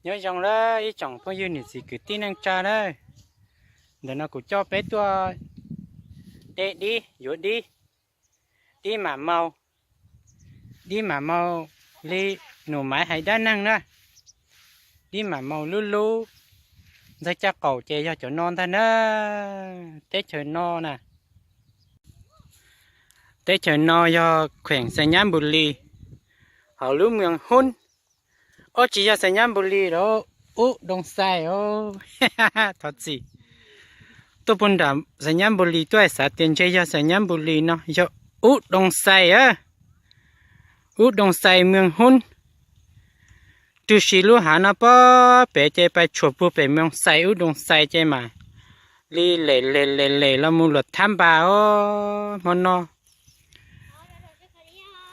Nyob zoo lawm ib tsoom phooj ywg niam txiv kwv tij neej tsa na. Ntawm no kuv coj peb tuaj de dib, yuav dib, dib mam maus, dib mam maus li nus maiv hais dab neeg na. Dib mam maus lub lub, ntxaig caj qaum ces yog cov no ntag na. Teb chaws no na, teb chaws no yog kheem Xais Nyab Npus Lis, hauv lub moos Hub. Ub, tsis yog Xais Nyab Npus Lis los, Ub Doo Xais os. Thov txim, tuaj puag nram Xais Nyab Npus Lis tuaj xav tias ntshe yog Xais Nyab Npus Lis no yog Ub Doo Xais a. Ub Doo Xais moos Hub. Twb si lub hav no pob pem ces pais tshuam puag pem moos Xais, Ub Doo Xais ces mam li lem lem lem lem los mus Luam Thab Npas os. Hmo no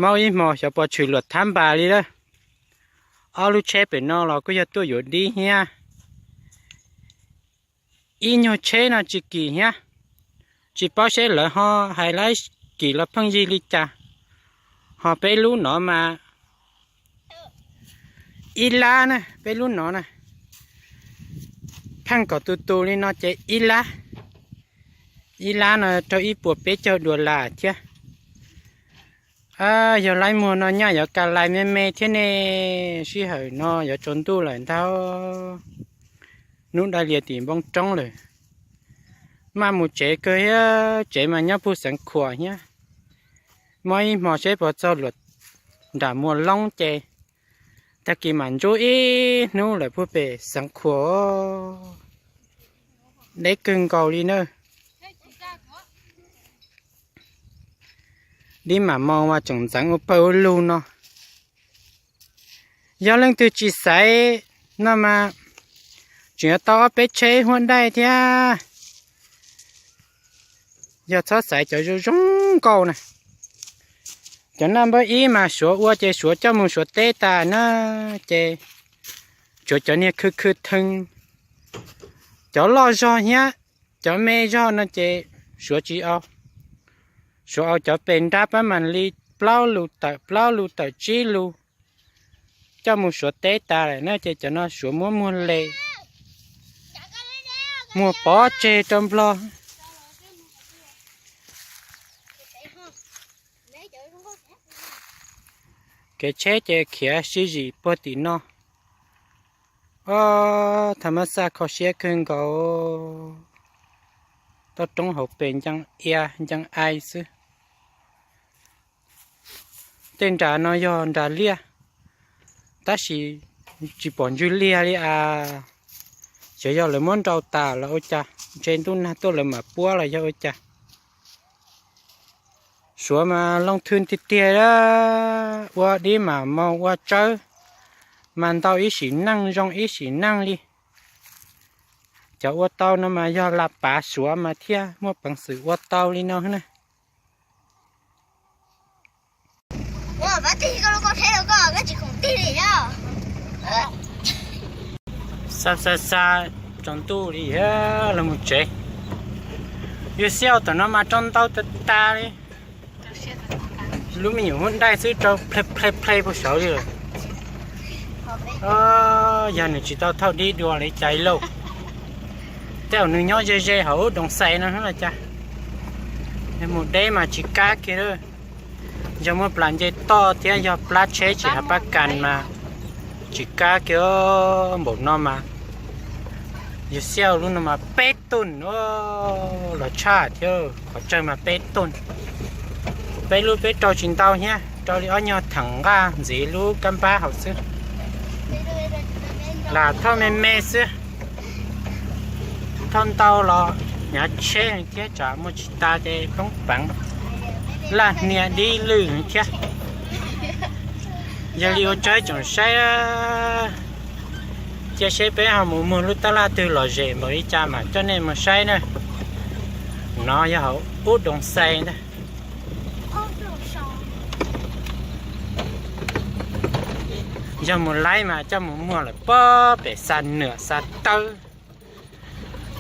maub ib hmos xyov pom tshwm Luam Thab Npas li lawm. Ob lub tsheb pem no los kuj yog tuaj yuav dib thiab. Ib nyuag tsheb no tsis kim thiab, tsis paub seb lawv ho hais lab kim los pheej yig li cas. Ho peb lub no mas ib lab na, peb lub no na, pheej kom tus tus li no ces ib lab. Ib lab no rau ib puas peb caug dollar thiab. Yog laib muag no nyaj yuav ka lais me me thiab ne. Sij hawm no yuav tsaus ntuj lawm ntag, hnub dai lias tim npoo roob lawm. Maj mus tsev kawg thiab, tsev mas nyob puag Xeev Khuam thiab. Mob ib hmo seb puas txog Luam, nram Muas Loob ces tag kis mam ntsuab ib hnub lawm puag pem Xeev Khuam. Deb kawg nkaus li na. Dib mam maus mas tseem ntxeev ua pawg ua lug no. Yog leej twg tsis xaiv no mas tseem yuav tau ob peb tsheb huab daij thiab. Yog txhob xaiv cov zoo zoo nkauj na. Cov naj npawb ib mas Suav ua ces Suav coj mus Suav teb tas na, ces tsuav cov niag khw khw theej, cov loj zog thiab cov me zog no ces Suav tsis au. Suav au cov pes nrab pab mam li plaub lus tawm plaub lus tawm tsib lus coj mus Suav teb tas lawm na, ces cov no Suav muab muag le, muag pov tseg rau Nplog. Kev tsheb ces khiav sib zim puag tim no. Ob, tha mab xaj kho siab kawg nkaus. Toj roob hauv pes ncee ia ncee ai xwb. Tej nram no yog nram liaj, tab sis tsis pom ntsws liaj li as. Xyov yog lawv muab nrau tas los ua cas, ntshe ntuj nag tuaj lawv mam puab los yog ua cas. Suav mas loo thwj tiag tiag, ua dib mam maus ua tsawb mas ntau ib sim neej zoo ib sim neej li. Cov ua tau no mas yog las pav Suav mas thiaj muaj peev xwm ua tau li no na. Xa xa xa, tsaus ntuj li, los mus tsev. Yus xiab tom no mas rau ntau tas tas li. Lub me nyuam huab daij xwb rau ple ple ple puag saud li lawm. Yog nws tsis tau thauj dib dua li cas lauj. Tej zaum nws nyob ze ze hauv Ub Doos Xais no los cas. Yog mus deb mas tsis kam kiag. Yog muaj plas nce toj thiab yog plab tsheb tsis hav pab kas mas tsis kam kiag npaum no mas. Yus xiab lub no mas peb tug, los tshaj thiab, qhov tsawg mas peb tug. Peb lub peb rau tsis ntau thiab, rau li ob nyuag theem nqaj ntxiv lub kab npab hauv xwb. Lam thauj me me xwb. Thauj ntau los hnyav tsheb thiab, tsam muaj tsis tas ces poob peev, laj hnia dib lwj thiab. Yog li ua tsaug tsoom saib, cia seb peb ho mus muag lub tab laj twg lom zem npaum li cas mam coj nej mus saib na. No yog hauv Ub Doos Xais ntag. Yog mus laib mas coj mus muag lawm pob pem xa nwam xa tawb.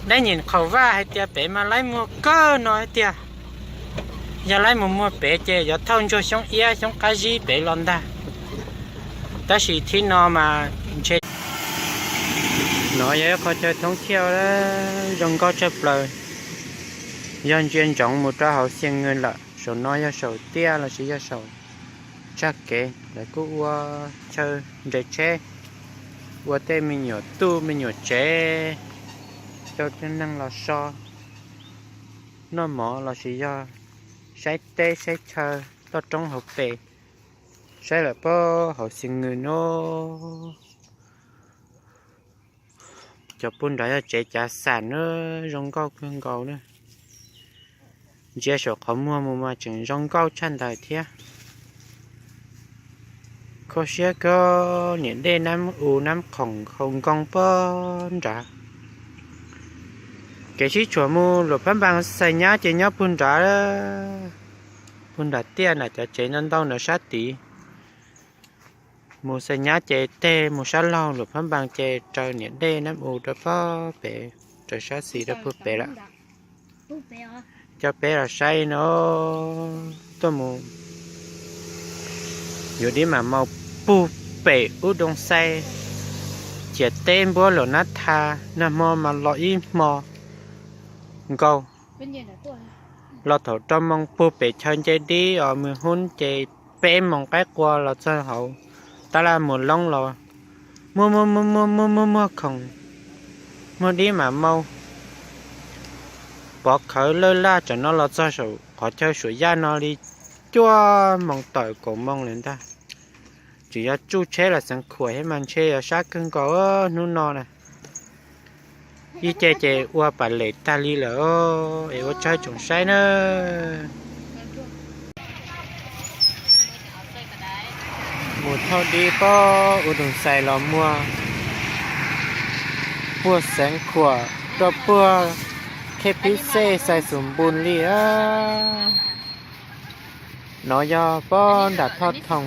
Dab nyim qhaum vaj hais tias pem mas laib muag kawg no hais tias, yog laib mus muag pem ces yuav thauj ntsuag xyoob iab xyoob qab zib pem los ntag. Tab sis thib no mas ntshe No yog ib qho chaw thoob thiaj zoo nkauj tshaj plaws, yog ntsia ntsoov mus rau hauv Xiav Nwj lawm. Saum no yog saum tiaj lossis yog saum tsag kev, lawv kuj ua chaw nres tsheb, ua tej me nyuam tuj me nyuam tsev rau cov neeg los so noj mov lossis yog saib teb saib chaw toj roob hauv pes. Saib lawm puag hauv Xiav Nwj no, cov puag nrad yog tsev cav xam na, zoo nkauj kawg nkaus na. Ntsia saum qhov muag mus mas tseem zoo nkauj tshaj ntawd thiab. Kho siab kawg, niam dej Nab U Nab Khoom hau nkoog puag nrad. Kev sib tshuam mus Luam Phab Npas Xais Nyab ces nyob puag nrad, puag nrad tiaj na, cov tsev ntau ntau ntawd sab tid. Mus Xais Nyab ces teg mus sab laug, Luam Phab Npas ces raws niam dej Nab U rau puag pem, raws sab xis rau puag pem lawm. Coj peb los saib no, tuaj mus yuav dib mam maus puag pem ub Doo Xais, ciam teb npuab Luam Nab Tha, nag hmo mas los ib hmo nkaus. Los thaum rau moos puag pem chaw nce dib os, mus hub ces peb moos qaib qua los txog hauv tab laj Muas Loob los muag muag muag muag muag muag khoom, muag dib mam maus, pov khawv lawj laj. Tsam no los txog saum qhov chaw Suam Yaj no li cuaj moos tawm kaum moos lawm ntag. Tseem yuav tsuj tsheb los xeev khuam thiab mas ntshe yuav sab kawg nkaus hnub no na. Ib ce ces ua pam lem tag li lawm es ua tsaug tsoom saib na. Mus thauj dib puag ub Doo Xais los muag puag xeev khuam rau puag Khej Phib Xej Xais Xum Npus li. No yog puag nram Thoj Thoo.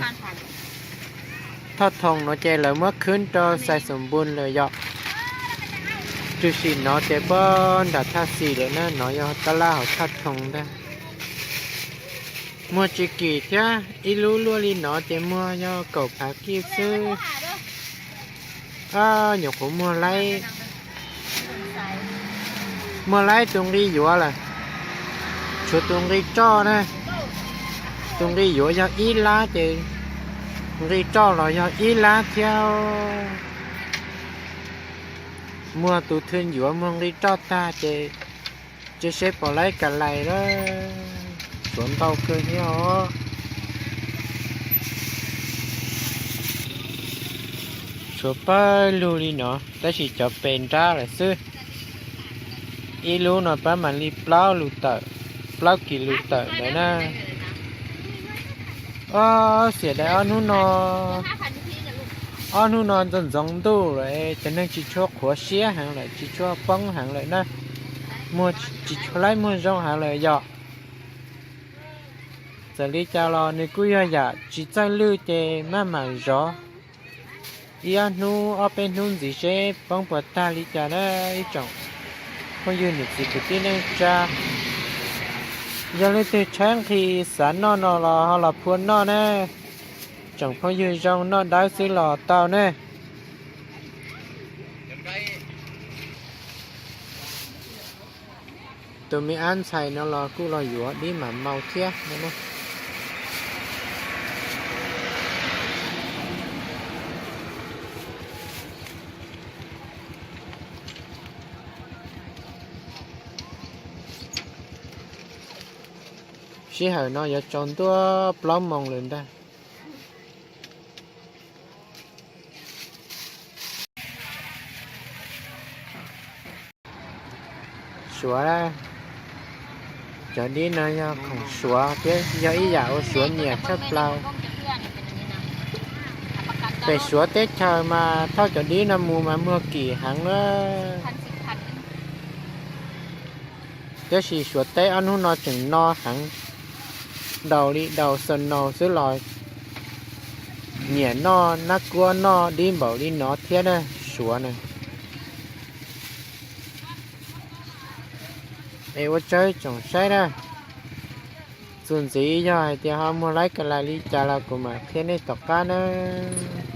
Thoj Thoo no ces lawv muab khwb rau Xais Xum Npus lawm yom. Tub sim no ces puag nram Thaj Xis lawm na, no yog tab laj hauv Thoj Thoo ntag. Muag tsis kim thiab, ib lub luaj li no ces muag yog kaum phav kij xwb. Nyuam qhuav muag laib, muag laib tus nqi yuav lawm, tshuav tus nqi roj na. Tus nqi yuav yog ib lab ces nqi roj los yog ib lab thiab. Muag tus thwj yuav muag nqi roj tag ces cia seb puas laib kas lais lawm. Tshuav ntau kawg thiab os. Tshuav pawg lug li no tab sis cov pes nrab lawm xwb. Ib lub no pab mam li plaub lus tawm, plaub kis lus tawm ntawd na. Ob, xiam dais ob hnub no, ob hnub no ntxoov ntxoov ntuj lawm, cov neeg tsis tshua qhuav siab heev lawm, tsis tshua poob heev lawm na. Muag tsis tshua laib muag zoo heev lawm yom. Txawm li cas los nws kuj yog yam tsis txawj lwj ces maj mam zov ib ob hnub ob peb hnub ntxiv seb poob puas tag li cas na ib tsoom phooj ywg niam txiv kwv tij neej tsa. Yog leej twg tshaib nqhis xav noj no los ho los phua noj na. Tsoom phooj ywg zoo noj dawb xwb los tau ne. Tus me ab ntxhais no los kuj los yuav dib mam mau thiab no. Sij hawm no yuav tsaus ntuj plaub moos lawm ntag. Suav, cov dib no yog khoom Suav thiab yog ib yam uas Suav nyiam tshaj plaws. Pem Suav teb chaws mas thauj cov dib no mus mas muag kim heev na. Tab sis Suav teb ob hnub no tseem no heev, daus li daus snow xwb los nyiam noj nab kuab noj dib npaum li no thiab na Suav na. Es ua tsaug tsoom saib na. Txuas ntxiv yog hais tias ho muag laib kas lais li cas los kuv mam qhia nej tom qab nawb.